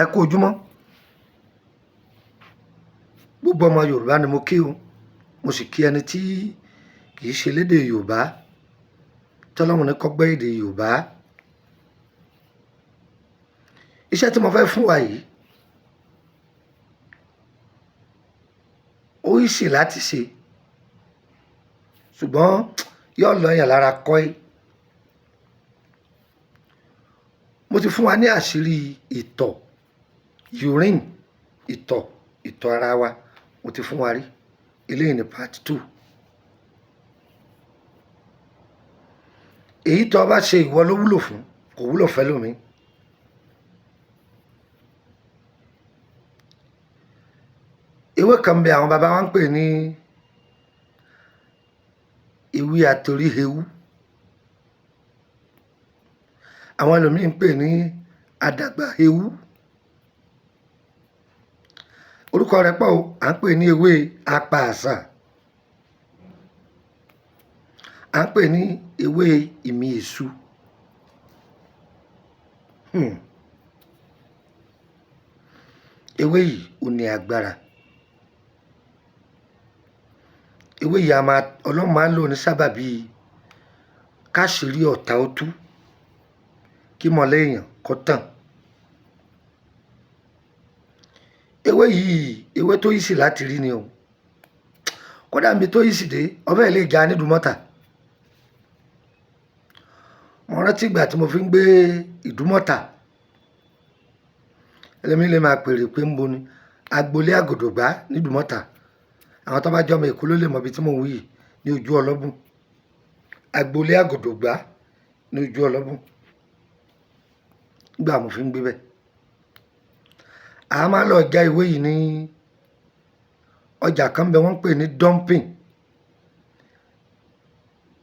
Ẹ kú ojúmọ́. Gbogbo ọmọ Yorùbá ni mo kí o. Mo sì kí ẹni tí kì í ṣe lédè Yorùbá, tọ́lọ́run ní kó gbọ́ èdè Yorùbá. Iṣẹ́ tí mo fẹ́ fún wa yìí, ó easy láti ṣe, ṣùgbọ́n yóò lọ yàn lára kọ́ ẹ. Mo ti fún wa ní àṣírí ìtọ̀, urine, ìtọ̀, ìtọ̀ ara wa. Mo ti fún wa rí. Eléyìí ni part 2. Èyí tó bá ṣe ìwọ ló wúlò fún, kò wúlò fẹ́ lómi. Ewé kan bẹ àwọn baba wa ń pè ní ewé àtoríhewú. Àwọn ẹlòmíì ń pè ní àdàgbàhewú. Orúkọ rẹ̀ pọ̀ o, à ń pè ní ewé apàṣà. À ń pè ní ewé ìmí èṣù. Ewé yìí ò ní agbára. Ewé yìí a máa, Ọlọ́run máa ń lò ní sábàbí káṣírí ọ̀tá ó tú, kí mọ̀lẹ́ èèyàn kó tàn. Ewé yìí, ewé tó easy láti rí ni o. Kódà níbi tó easy dé, ọbẹ̀ lè já ní Ìdúmọ̀tà. Mo rántí ìgbà tí mo fi ń gbé Ìdúmọ̀tà. Ẹlòmíì lè máa pèrè pé ń bo ni. Agboolé Àgòdògbá ní Ìdúmọ̀tà. Àwọn tó bá jẹ́ ọmọ Èkó ló lè mọ ibi tí mò ń wí yìí ní ojú Ọlọ́bùn. Agboolé Àgòdògbá ní ojú Ọlọ́bùn. Nígbà mo fi ń gbé bẹ́ẹ̀. A máa lọ já ewé yìí ní ọjà kan bẹ wọ́n ń pè ní dumping.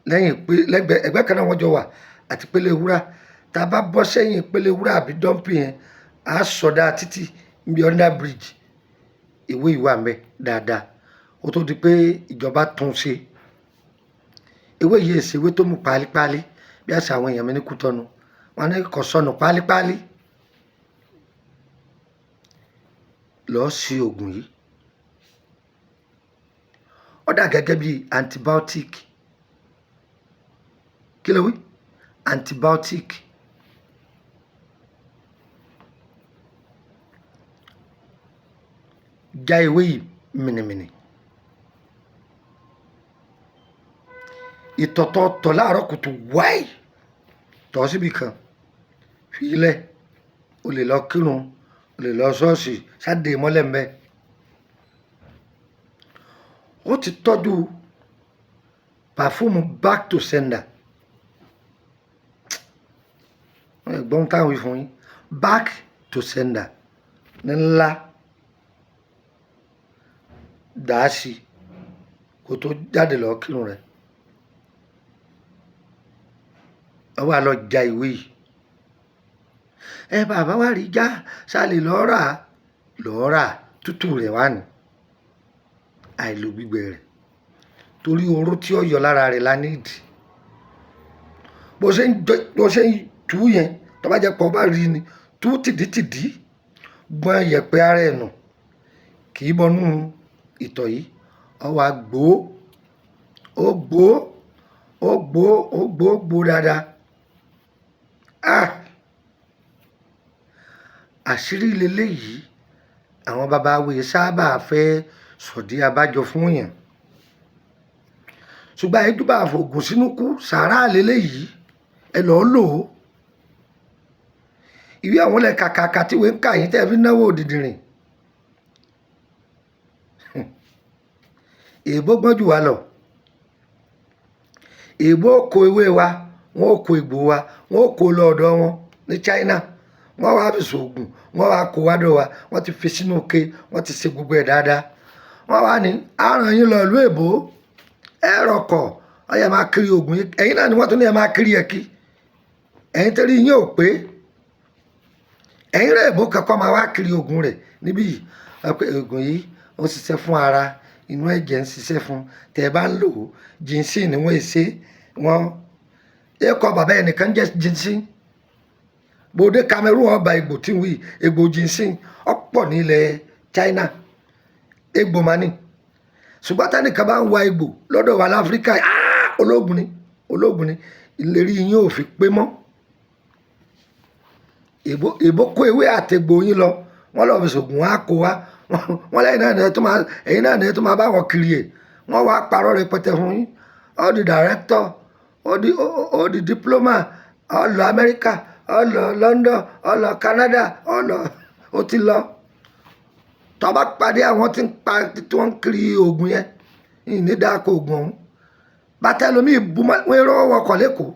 Lẹ́yìn pé lẹ́gbẹ̀ẹ́ ẹgbẹ́ kan náà wọ́n jọ wà àti Pélé Wúrà. Tá a bá bọ́ sẹ́yìn Pélé Wúrà àbí dumping yẹn, a sọdá títì níbi under bridge. Ewé yìí wà ńbẹ̀ dáadáa. Ó tó di pé ìjọba tún un ṣe. Ewé yìí ṣe ewé tó mú pálípálí bí àṣà àwọn èèyàn mi ní Kútọ́nù. Wọ́n ní kò sọnù pálípálí. Lọ sí ògùn yìí. Ó dà gẹ́gẹ́ bí antibiotic. Kí ló wí? Antibiotic. Já ewé yìí mìnìmìnì. Ìtọ̀tọ̀ tọ̀ láàárọ̀ kùtù wáì. Tọ̀ síbi kan. Fi ilẹ̀. O lè lọ kírun, o lè lọ ṣọ́ọ̀ṣì, ṣáde mọ́lẹ̀ ńbẹ. Ó ti tọ́jú pàfúùmù back to sender. Ẹ̀gbọ́n táwọn wí fún yín. Back to sender ní ńlá. Dà á sí kó tó jáde lọ kírun rẹ̀. Ó wá lọ já ìwé yìí. Ẹ bàbá wa rí já, ṣá lè lọ rà, lọ rà tútù rẹ̀ wá ní. Àìlò gbígbẹ rẹ̀. Torí oró tí ó yọ lára rẹ̀ la need. Bó ṣe ń jọ, bó ṣe ń tú yẹn, tó bá jẹ́ pé ọ bá rí ni, tú tìdítìdí, gbọn yẹ̀pẹ̀ ara ẹ̀ nù, kì í bọnú ìtọ̀ yìí. Ó wá gbó, ó gbó, ó gbó, ó gbó, gbó dáadáa. Ah! Àṣírí leléyìí, àwọn baba wa sábà fẹ́ sọ̀dí abájọ fún èèyàn. Ṣùgbọ́n àìjúbà fògùn sínú kú, sàárà leléyìí, ẹ lọ lò ó. Ìwé àwọn ilẹ̀ kàkàkà tí ìwé ń kà yín tẹ́ fi náwó òdìdìrìn. Èèbó gbọ́n jù wá lọ. Èèbó kó ewé wa, wọ́n ó kó egbò wa, wọ́n ó kó lọ ọ̀dọ̀ wọn ní China. Wọ́n wá fi ṣògùn, wọ́n wá kó wá dọ̀ wa, wọ́n ti fi sínú ike, wọ́n ti ṣe gbogbo ẹ̀ dáadáa. Wọ́n wá ní, á rán yín lọ ìlú èbó, ẹ rọkọ̀, ó yẹ máa kiri ògùn yìí. Ẹ̀yin náà ni wọ́n tún ní ẹ máa kiri ẹ̀ kí. Ẹ̀yin torí yín ò pé. Ẹ̀yin rẹ̀ èbó kankan máa wá kiri ògùn rẹ̀ níbí yìí. Wọ́n pé ògùn yìí ó ń ṣiṣẹ́ fún ara, inú ẹ̀jẹ̀ ń ṣiṣẹ́ fún. Tẹ ẹ bá ń lò ó, ginseng ni wọ́n ṣe. Wọ́n, ẹ kọ bàbá ẹnìkan jẹ́ ginseng. Bòde Cameroon, ọba egbò tí ń wí, egbò ginseng ọ̀pọ̀ ní ilẹ̀ China. Egbò mani, ṣùgbọ́n tẹ́nìkan bá ń wa egbò lọ́dọ̀ wa láfíríkà, ológun ni, ológun ni. Ìlérí yín ò fi pé mọ́. Èbó kó ewé àtegbò yín lọ, wọ́n lọ fi ṣògùn, wọn á kó wa wọ́n lẹ́yìn náà ní ẹ tó máa, ẹ̀yin náà ní ẹ tó máa bá wọn kiri ẹ̀. Wọ́n wá parọ́ rẹpẹtẹ fún yín. Ó di director, ó di diploma, ó lọ Amẹ́ríkà, ó lọ London, ó lọ Canada, ó lọ, ó ti lọ. Tó bá pàdé àwọn tí ń pa, tí wọ́n ń kiri oògùn yẹn, ìní dáko oògùn ọ̀hún bàtà ẹlòmíì bu wọ́n rọ́wọ́ wọkọ̀ lẹ́kọ̀ọ́,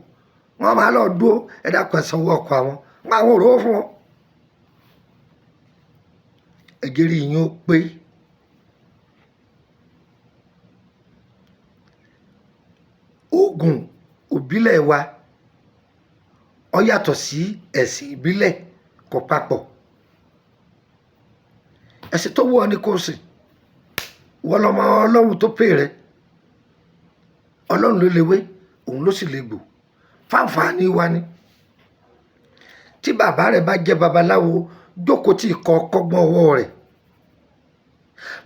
wọ́n máa lọ dúró, ẹ̀dá kan sanwó ọkọ̀ àwọn, wọ́n àwọn ò rówó fún wọn. Ẹ̀gẹ́rì yín ó pé. Oògùn òbílẹ̀ wa ó yàtọ̀ sí ẹ̀sìn ìbílẹ̀, kò papọ̀. Ẹ̀sìn tó wù ọ́ ní kò sìn, wọ́n lọ́mọ Ọlọ́run tó pè rẹ. Ọlọ́run ló lewé, òun ló sì lè gbò fáǹfààní wa ni. Tí bàbá rẹ bá jẹ́ babaláwo, jókòó tí ikọ̀ kọ́gbọ́n ọwọ́ rẹ̀.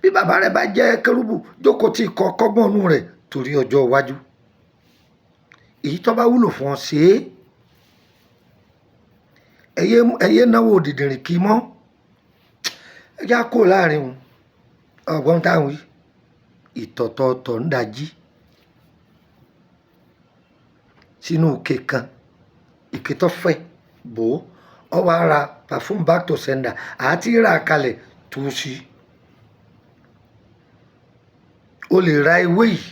Bí bàbá rẹ bá jẹ́ kérúbù, jókòó tí ikọ̀ kọ́gbọ́n ọ̀nù rẹ̀ torí ọjọ́ iwájú. Èyí tó bá wúlò fún ọ ṣe é. Ẹyẹ náwó dìdìrìn kì í mọ́. Ẹ já kó láàrin wọn ọgbọ́n táwọn yìí ìtọ̀tọ̀ọ̀tọ̀ ń dají sínú òkè kan, ìké tó fẹ̀ bò ó, ọ wá ra perfume back to sender àti rà kalẹ̀ tó sí. O lè ra ewé yìí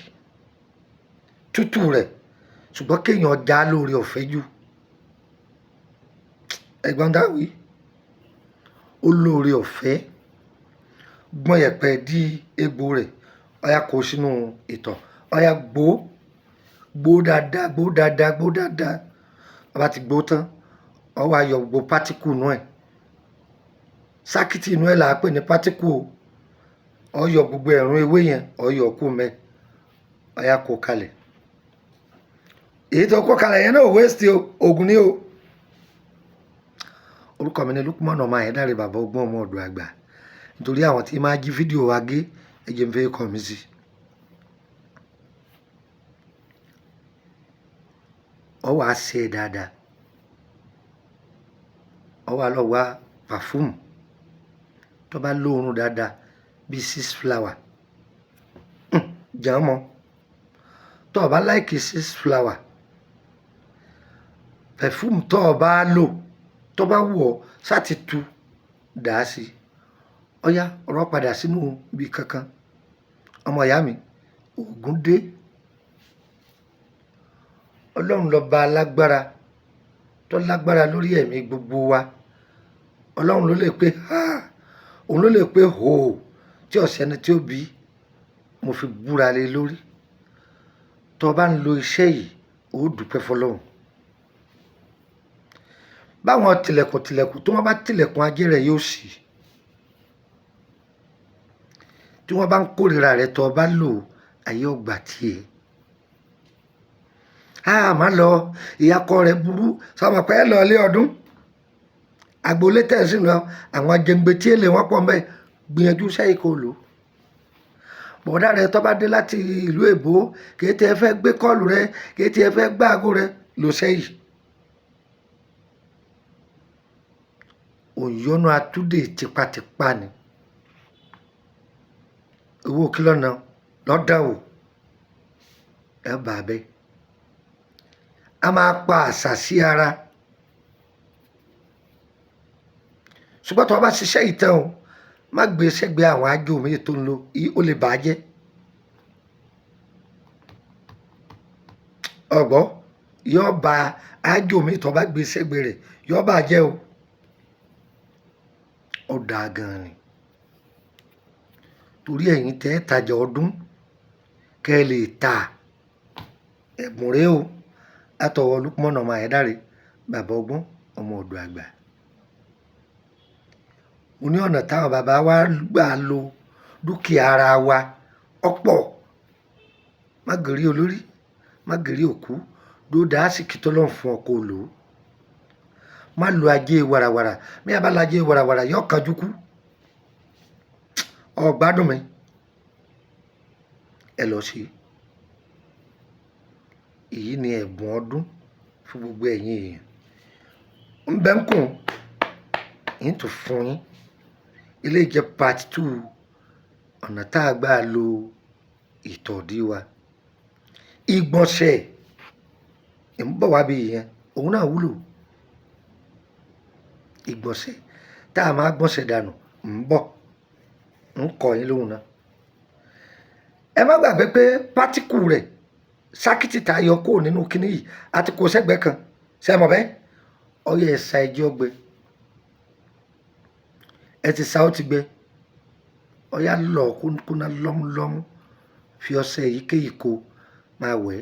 tútù rẹ̀, ṣùgbọ́n kéèyàn já lórí ọ̀fẹ́ jù. Ẹ̀gbọ́n dáwì ó lóore ọ̀fẹ́, gbọ́n yẹ̀pẹ̀ dí egbò rẹ̀, ọ̀yà kó sínú ìtọ̀, ọ̀yà gbó, gbó dáadáa, gbó dáadáa, gbó dáadáa. Bàbá ti gbó tán, ó wá yọ gbogbo pátíkù inú ẹ̀. Sákìtì inú ẹ̀ là á pè ní pátíkù o. Ó yọ gbogbo ẹ̀rún ewé yẹn, ó yọ kú mẹ́, ọ̀yà kó kalẹ̀. Èyí tó kó kalẹ̀ yẹn náà waste o, oògùn ni o. Orúkọ mi ni Lukman ọmọ Ayédáre, bàbá ọgbọ́n, ọmọ ọ̀dọ̀ àgbà. Nítorí àwọn tí máa jí fídíò wa gé, ẹ jẹ́ n fẹ́ kọ́ mi sí. Ọ wàá ṣe dáadáa, ọ wàá lọ wá pàfúmù tó bá lóorùn dáadáa bíi six flower jàn mọ́. Tó o bá láìkì six flower, pẹ̀fúmù tó o bá lò tó bá wù ọ́ sáti tu dà á sí. Ọ̀yá ọ̀rọ̀ padà sínú ibi kankan. Ọmọ ìyá mi, oògùn dé. Ọlọ́run lọ́ba alágbára tó lágbára lórí ẹ̀mí gbogbo wa. Ọlọ́run ló lè pé ha, òun ló lè pé hò tí ọ̀sẹ́ni tí ó bí mo fi búra lé lórí. Tó o bá ń lo iṣẹ́ yìí, ó dúpẹ́ fọlọ́run. Báwọn tilẹ̀kùn tilẹ̀kùn tí wọ́n bá tilẹ̀kùn ajé rẹ̀ yóò ṣí. Tí wọ́n bá ń kórìíra rẹ̀, tó o bá lò, ayé ọgbà tiẹ̀. A má lọ, ìyàkọ rẹ̀ burú sọmọ pé ẹ lọ ilé ọdún agboolé tẹ̀sí lọ, àwọn jẹ̀ǹgbẹ̀ tí èlé wọn pọ̀ mbẹ́. Gbìyànjú sẹ́yìn kò lò. Bọ̀dá rẹ̀ tó bá dé láti ìlú èbó, kìí tí ẹ fẹ́ gbé kọ́ọ̀lù rẹ, kìí tí ẹ fẹ́ gbá aago rẹ, lò sẹ́yìn. Òyọ́nú atúndè tipátipá ni. Owó kìlọ̀ náà lọ́dà o, ẹ bà á bẹ́. A máa pa àṣà sí ara. Ṣùgbọ́n tó o bá ṣiṣẹ́ ìtàn o, má gbé sẹ́gbẹ̀ẹ́ àwọn àjò mi tó ń lo, ó lè bàá jẹ́. Ọ̀gbọ́ yóò ba àjò mi tó bá gbé sẹ́gbẹ̀ẹ́ rẹ̀, yóò bàá jẹ́ o. Ó dáa gan-an ni. Torí ẹ̀yin tẹ́ ẹ tajà ọdún kẹ́ ẹ lè ta ẹ̀bùn rẹ o. Látọwọ́ Lukman ọmọ Ayédáre, bàbá ọgbọ́n, ọmọ ọ̀dọ̀ àgbà. Mo ní ọ̀nà táwọn bàbá wa gbà lo dúkìá ara wa ọ̀pọ̀. Má gèrí olórí, má gèrí òkú, dúró dá àsìkí tó lọ́n fún ọ kó lò ó. Má lo ajé wàràwàrà. Bí a bá lo ajé wàràwàrà, yóò kanjú kú. Ọ gbádùn mi. Ẹ lọ sí. Èyí ni ẹ̀bùn ọdún fún gbogbo ẹ̀yin èèyàn. Ń bẹ́ ń kùn, yín tún fún yín. Eléyìí jẹ́ part 2 ọ̀nà tá a gbà lo ìtọ̀dí wa. Ìgbọ̀nsẹ̀ ń bọ̀ wá bí ìyẹn, òun náà wúlò. Ìgbọ̀nsẹ̀ tá a máa gbọ̀nsẹ̀ dànù ń bọ̀, ń kọ́ yín lóhùn náà. Ẹ má gbàgbé pé particle rẹ̀, sákìtì tá a yọ kúrò nínú kíní yìí àti kó sẹ́gbẹ̀ẹ́ kan. Ṣé ẹ mọ̀ bẹ́ẹ̀? Ọyẹ ẹ̀sà ẹjẹ́ ọgbẹ. Ẹ ti sa, ó ti gbẹ. Ọyá lọ kúnná lọ́múlọ́mú, fi ọṣẹ èyíkéyìí kó máa wẹ̀.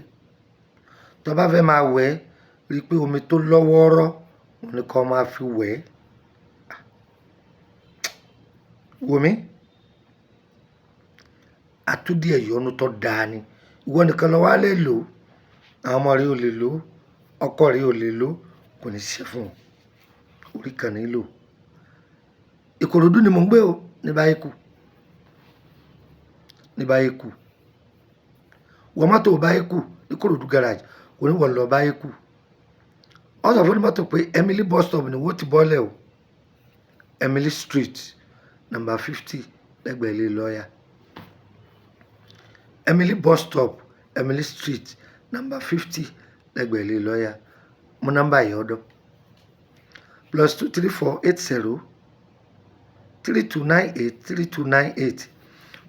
Tó bá fẹ́ máa wẹ̀, rí i pé omi tó lọ́wọ́rọ́ òun ni kó máa fi wẹ̀. Wò mí. Àtúndì ẹ̀yọ́nú tó dáa ni. Ìwọ nìkan lọ wá lè lò ó. Àwọn ọmọ rẹ ò lè lò ó. Ọkọ rẹ ò lè lò ó. Kò ní ṣiṣẹ́ fún ọ. Orí kan ní lò. Ìkòròdú ni mò ń gbé o, ní báyìí kù. Ní báyìí kù. Wọ mọ́tò báyìí kù ní Ìkòròdú garage. Kò ní wọ̀ lọ báyìí kù. Wọ́n sọ fún onímọ́tò pé Emily bus stop ni wọ́n ti bọ́lẹ̀ o. Emily Street, number 50, lẹ́gbẹ̀ẹ́ ilé lọ́yà. Emily bus stop, Emily Street, number 50, lẹ́gbẹ̀ẹ́ ilé lọ́yà. Mú nọ́mbà yìí ọ̀dọ̀. +234 80 3298 3298,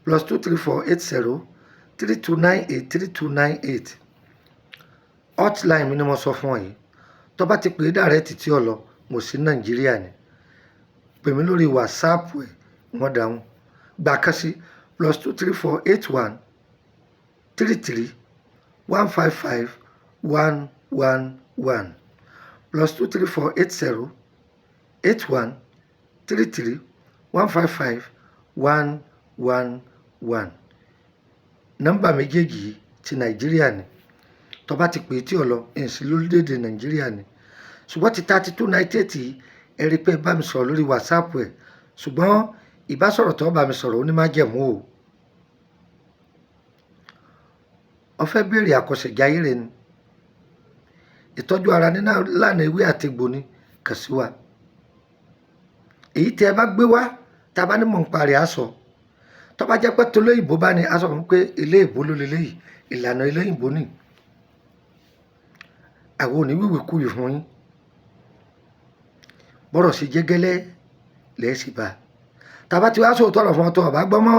+234 80 3298 3298. Hotline mi ni mo sọ fún ọ yìí. Tó bá ti pè é direct tí ọ lọ, mo sí Nàìjíríà ni. Pè mí lórí WhatsApp ẹ̀, wọ́n dáhùn. Gbà kan sí +234 81 33 155 111, +234 80 81 33 155 111. Nọ́mbà méjèèjì yìí ti Nàìjíríà ni. Tó bá ti pè é tí ọ lọ, ẹ̀ sí lórílẹ̀ èdè Nàìjíríà ni. Ṣùgbọ́n ti 3298 yìí, ẹ rí pé ẹ bá mi sọ̀rọ̀ lórí WhatsApp ẹ̀. Ṣùgbọ́n ìbásọ̀rọ̀ tó bá mi sọ̀rọ̀ ó ní májẹ̀mú o. Ó fẹ́ bèèrè àkọsẹ̀jayé rẹ ni. Ìtọ́jú ara ní lánàá ewé àti egbò ni, kàn sí wa. Èyí tí ẹ bá gbé wá, tí a bá ní mọ̀ nípa rẹ̀ á sọ. Tó bá jẹ́ pé tolóyìnbó bá ní, a sọ fún pé ilé ìbò ló leléyìí, ìlànà ilé ìbò ni. Àwa ò ní wíwì kúwì fún yín. Bọ́rọ̀ ṣe jẹ́ gẹ́lẹ́ lẹ́ sì bá. Tí a bá ti wá sòótọ́ ọ̀rọ̀ fún ọ tó ò bá gbọ́ mọ́,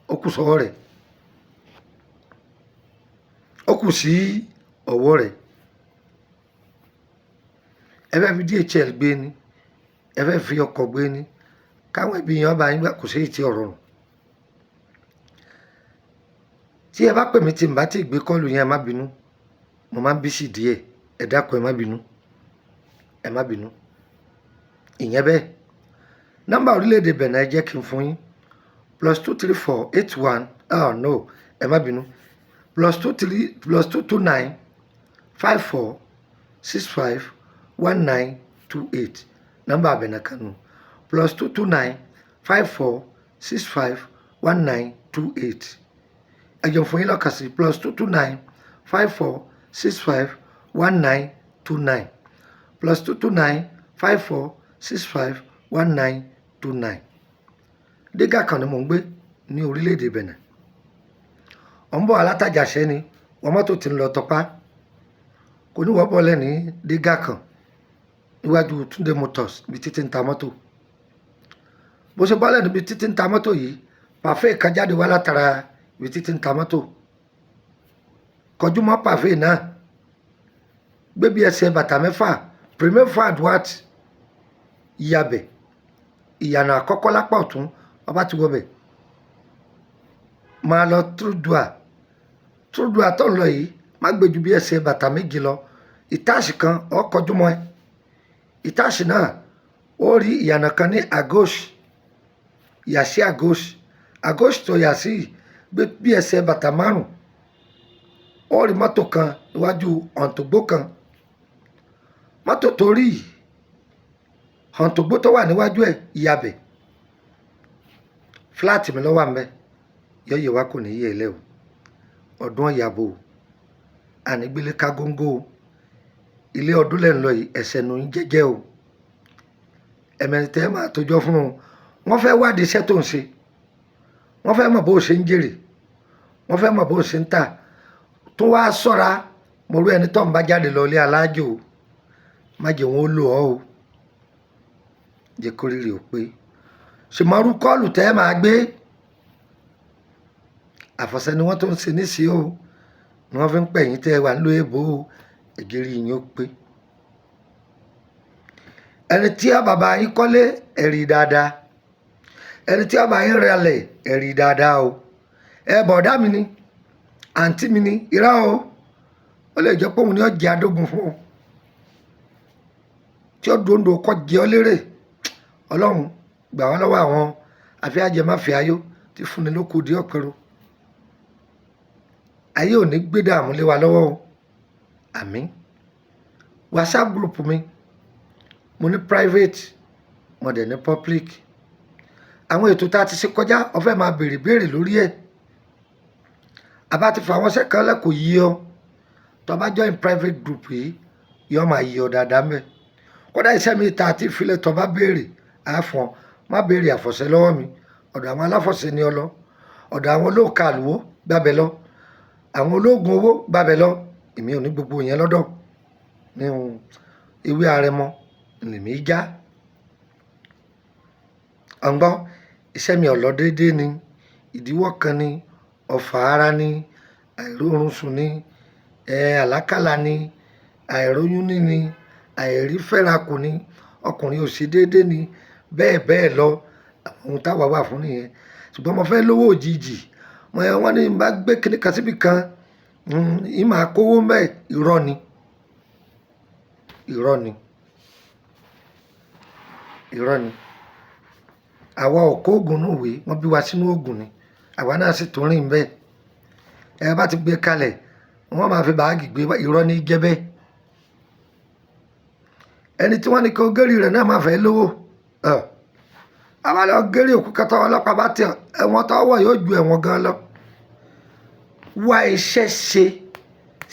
ó kù sọ́wọ́ rẹ̀. Ó kù sí ọwọ́ rẹ̀. Ẹ fẹ́ fi DHL gbé ni, ẹ fẹ́ fi ọkọ̀ gbé ni, káwọn ẹbí yẹn bá yín gbà, kò sí èyí tí ò rọrùn. Tí ẹ bá pè mí tí n bá tí gbé call yẹn, ẹ má bínú. Mo máa ń busy díẹ̀. Ẹ dákun, ẹ má bínú. Ẹ má bínú. Ìyẹn bẹ́ẹ̀. Nọ́mbà orílẹ̀ èdè Benin ẹ jẹ́ kí n fún yín. +234 81, oh no, ẹ má bínú. +23, +229 54 65 1928. Nọ́mbà Benin kan nù. +229 54 65 1928. Ẹ jẹ́ n fún yín lọ́kàn sí +229 54 65 1929, +229 54 65 1929. Dégà kan ni mò ń gbé ní orílẹ̀ èdè Benin. Ọ̀ ń bọ̀ alátajà-ṣẹ́ ni, wọ́n mọ́tò tí ń lọ Tọpá. Kò ní wọ́ bọ́lẹ̀ ní Dégà kan níwájú Túndé Motors, ibi títí ń ta mọ́tò. Bó ṣe bọ́lẹ̀ níbi títí ń ta mọ́tò yìí, pàfé kan jáde wá látara ibi títí ń ta mọ́tò. Kọjú mọ́ pàfé náà. Gbé bí ẹsẹ̀ bàtà mẹ́fà, premier fois à droite, ìyàbẹ̀, ìyànà àkọ́kọ́ lápá ọ̀tún, ọba ti wọ bẹ̀. Máa lọ through door. Through door tó ń lọ yìí, má gbé ju bí ẹsẹ̀ bàtà méje lọ. Ìtáàsì kan ó kọjú mọ́ ẹ. Ìtáàsì náà ó rí ìyànà kan ní à gauche. Yà sí à gauche. À gauche tó yà sí yìí, gbé bí ẹsẹ̀ bàtà márùn-ún. Ó rí mọ́tò kan níwájú ọ̀ǹtògbò kan. Mọ́tò tó rí yìí, Hàntògbó tó wà níwájú ẹ̀ ìyàbẹ̀ flat mi lọ́wọ́ àmbẹ́ yọ̀yẹ̀ wa kò ní yẹ̀ ẹ́ lẹ́ o. Ọdún ọ̀yàbò o, ànígbélé ká góńgó o. Ilé ọdún lẹ́ ń lọ yìí, ẹ̀sẹ̀ nù ń jẹ́jẹ́ o. Ẹ̀mẹ̀rin tẹ́ máa tójọ́ fún un. Wọ́n fẹ́ wádìí iṣẹ́ tó ń ṣe, wọ́n fẹ́ mọ̀ bó o ṣe ń jèrè, wọ́n fẹ́ mọ̀ bó o ṣe ń tà. Tó wá sọ́ra mo rú ẹni tó ń bá jáde lọ ilé alájò o, má jẹ́ wọn ó lò ọ́ o. Jẹ́ kó rírì ó pé ṣèmọ́rú kọ́ọ̀lù tẹ́ ẹ máa gbé. Àfọ̀ṣẹ ni wọ́n tó ń ṣe níṣìí o, ni wọ́n fi ń pẹ̀yìn tẹ́ ẹ wà nílùú èbó o. Ẹ̀jẹ̀ rí yín ó pé. Ẹni tí ó bàbá yín kọ́lé, ẹ̀rí dáadáa. Ẹni tí ó bá yín ralẹ̀, ẹ̀rí dáadáa o. Ẹ bọ̀dá mi ni, àǹtí mi ni, irọ́ o. Ó lè jẹ́ pé òun ni ó jẹ́ adógun fún ọ tí ó dòńdò kọ́ jẹ́ ọ lérè. Ọlọ́run gbà wá lọ́wọ́ àwọn àfíàjẹmáfíàyó tí fúnni lóko di ọ̀pẹ̀rọ. Ayé ò ní gbé dààmú lé wa lọ́wọ́ o, àmín. WhatsApp group mi, mo ní private, mo dẹ̀ ní public. Àwọn ètò tá a ti ṣe kọjá, ó fẹ́ máa béèrè béèrè lórí ẹ̀, àbá ti fà àwọn sẹ́kàn lẹ́kọ̀ọ́ yí ọ. Tó bá join private group yìí, yóò máa yí ọ dáadáa mẹ́. Kódà iṣẹ́ mi ta àti ìfilẹ̀, tó bá béèrè á fún ọ. Má béèrè àfọ̀ṣẹ lọ́wọ́ mi. Ọ̀dọ̀ àwọn aláfọ̀ṣẹ ni ọ lọ, ọ̀dọ̀ àwọn olóòka àlùwò gbàbẹ̀ lọ, àwọn ológun owó gbàbẹ̀ lọ. Èmi ò ní gbogbo yẹn lọ́dọ̀. Ní ewé arẹmọ lèmi já ọ̀ngbọ́n. Iṣẹ́ mi ọ̀lọ́ déédéé ni, ìdíwọ́ kan ni, ọ̀fà ara ni, àìróorun sùn ni, àlákàlà ni, àìróyún ní ni, àìrífẹ́rakù ni, ọkùnrin ò ṣe déédéé ni, bẹ́ẹ̀ bẹ́ẹ̀ lọ. Àwọn ohun táwa wà fún nìyẹn. Ṣùgbọ́n mo fẹ́ lówó òjijì, wọ́n ní n bá gbé kíní kan síbi kan, ń máa kówó mẹ́. Irọ́ ni, irọ́ ni, irọ́ ni. Àwa ò kó oògùn nù ìwé, wọ́n bí wa sínú oògùn ni. Àwa náà sì tún rìn bẹ́ẹ̀. Ẹ bá ti gbé kalẹ̀, wọ́n máa fi báàgì gbé. Irọ́ ní jẹ́ bẹ́ẹ̀. Ẹni tí wọ́n ní kó gẹ́rì rẹ̀ náà máa fẹ́ lówó. Àwa lọ gẹ́rì òkú kẹta, ọlọ́pàá bá tẹ ẹ̀wọ̀n tọ́wọ́ yóò ju ẹ̀wọ̀n gan lọ. Wá iṣẹ́ ṣe,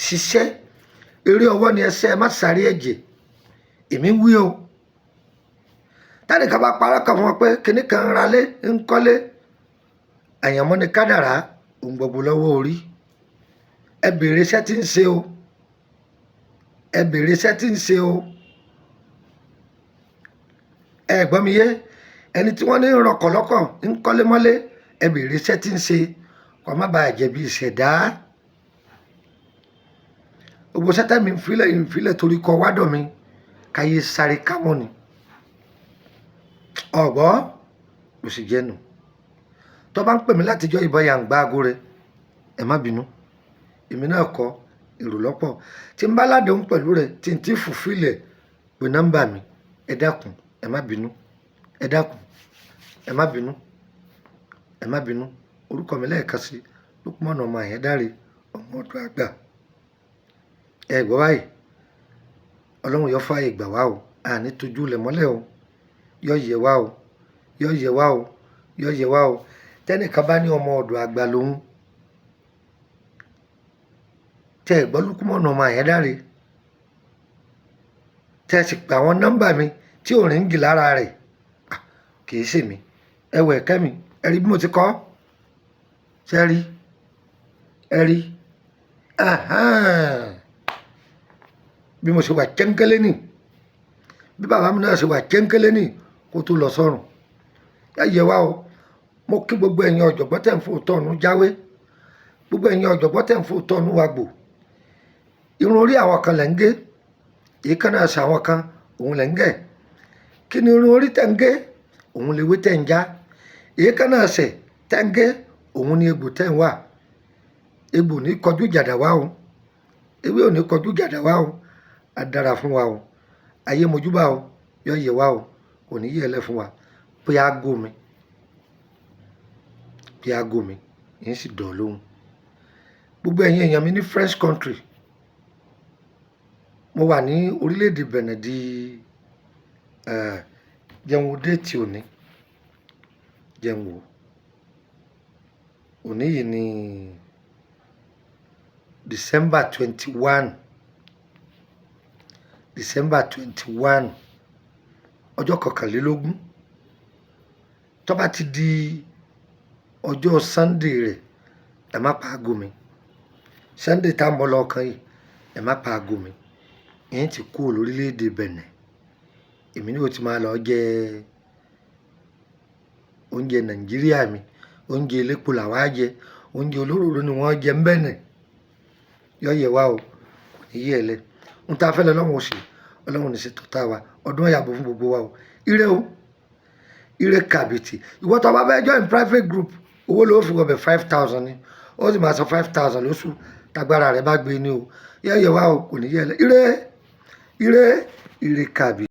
ṣiṣẹ́ eré ọwọ́ ni ẹsẹ̀, má sáré ẹ̀jẹ̀. Èmi ń wí o. Tẹ́nìkan bá parọ́ kan fún wọn pé kinní kan ń ralé, ń kọ́lé, àyànmọ́ ni, kádàrá òun gbogbo lọ́wọ́ orí. Ẹ bèrè iṣẹ́ tí ń ṣe o, ẹ bèrè iṣẹ́ tí ń ṣe o. Ẹ gbọ́ mi yé? Ẹni tí wọ́n ní ń rọkọ̀ lọ́kọ̀, ń kọ́lé mọ́lé, ẹ bèrè iṣẹ́ tí ń ṣe, kó má bàa jẹ̀bi ìṣẹ̀dá. Gbogbo sẹ́tẹ̀ mi ń filẹ̀ ń filẹ̀ torí kọ wádọ̀ mi káyé sáré kámọ́ ni ọ̀gbọ́ ló sì jẹ́nu. Tó bá ń pè mí látijọ́ ìbọn yà ń gbá aago rẹ, ẹ má bínú, èmi náà kọ èrò lọ́pọ̀. Tí n bá ládùn pẹ̀lú rẹ, tí n ti fùfílẹ̀ pé nọ́mbà mi, ẹ dákun, ẹ má bínú, ẹ dákun, ẹ má bínú, ẹ má bínú. Orúkọ mi lẹ́ẹ̀kan sí, Lukman ọmọ Àyẹ́dáre, ọmọ ọdún àgbà. Ẹ gbọ́ báyìí, Ọlọ́run yóò fààyè gbà wá o. Àní tójú lẹ̀ mọ́lẹ̀ o. Yóò yẹ wá o, yóò yẹ wá o, yóò yẹ wá o. Tẹ́nìkan bá ní ọmọ ọ̀dọ̀ àgbà lòun, tẹ́ ẹ gbọ́ Lukman ọmọ Àyẹ́dáre, tẹ́ ẹ sì pè àwọn nọ́mbà mi tí ò ríǹgì lára rẹ̀, kì í ṣèmi. Ẹ wẹ̀ kẹ́mi, ẹ rí bí mo ti kọ́ ṣe rí, ẹ rí bí mo ṣe wà kẹ́ńkẹ́lẹ́ nì, bí bàbá mi náà ṣe wà kẹ́ńkẹ́lẹ́ nì kó tó lọ sọ́run. Ẹ yẹ wá o. Mo kí gbogbo ẹ̀yin ọ̀jọ̀gbọ́n tẹ̀ ń fò tọ̀nù jáwé, gbogbo ẹ̀yin ọ̀jọ̀gbọ́n tẹ̀ ń fò tọ̀nù wa gbò. Irun orí àwọn kan lẹ̀ ń gé, èékánná ẹsẹ̀ àwọn kan òun lẹ̀ ń gẹ̀. Kí ni irun orí tẹ̀ ń gé? Òun lewé tẹ̀ ń já. Èékánná ẹsẹ̀ tẹ̀ ń gé, òun ni egbò tẹ̀ ń wà. Egbò ní kọjú jàdà wá o, ewé ò ní kọjú jàdà wá o. Á dára fún wa o. Ayé mojúbà o. Yọ yẹ wá o, kò ní yẹ lẹ fún wa. Pé aago mi, pé aago mi, yín sì dọ̀ lóhùn. Gbogbo ẹ̀yin èèyàn mi ní French country, mo wà ní orílẹ̀-èdè Benin di Jẹun wo date òní, jẹun wo òní yìí ní December 21, December 21, ọjọ́ 21. Tó bá ti di ọjọ́ Sunday rẹ̀, ẹ má pa aago mi. Sunday tá ń bọ̀ lọ́ọ̀kan yìí, ẹ má pa aago mi. Yín ti kúrò lórílẹ̀‐èdè Benin. Èmi ní o ti máa lọ jẹ oúnjẹ Nàìjíríà mi. Oúnjẹ elépo làwa á jẹ, oúnjẹ olóròró ni wọ́n jẹ ń Benin. Yọ yẹ wá o, kò ní yẹ ẹ lẹ. Ń ta fẹ́ lọ Ọlọ́run ó ṣe, Ọlọ́run ní ṣe tọ́ta wa. Ọdún ọ̀yàbọ̀ fún gbogbo wa o. Ire o, ire kàbìtì. Ìwọ tó bá fẹ́ join private group, owó ló fi wọbẹ̀, 5,000 ni. Ó sì máa san 5,000 lóṣù, tágbára rẹ̀ bá gbé ní o. Yẹ yẹ wá o, kò ní yẹ ẹ lẹ. Ire, ire, ire kàbìtì.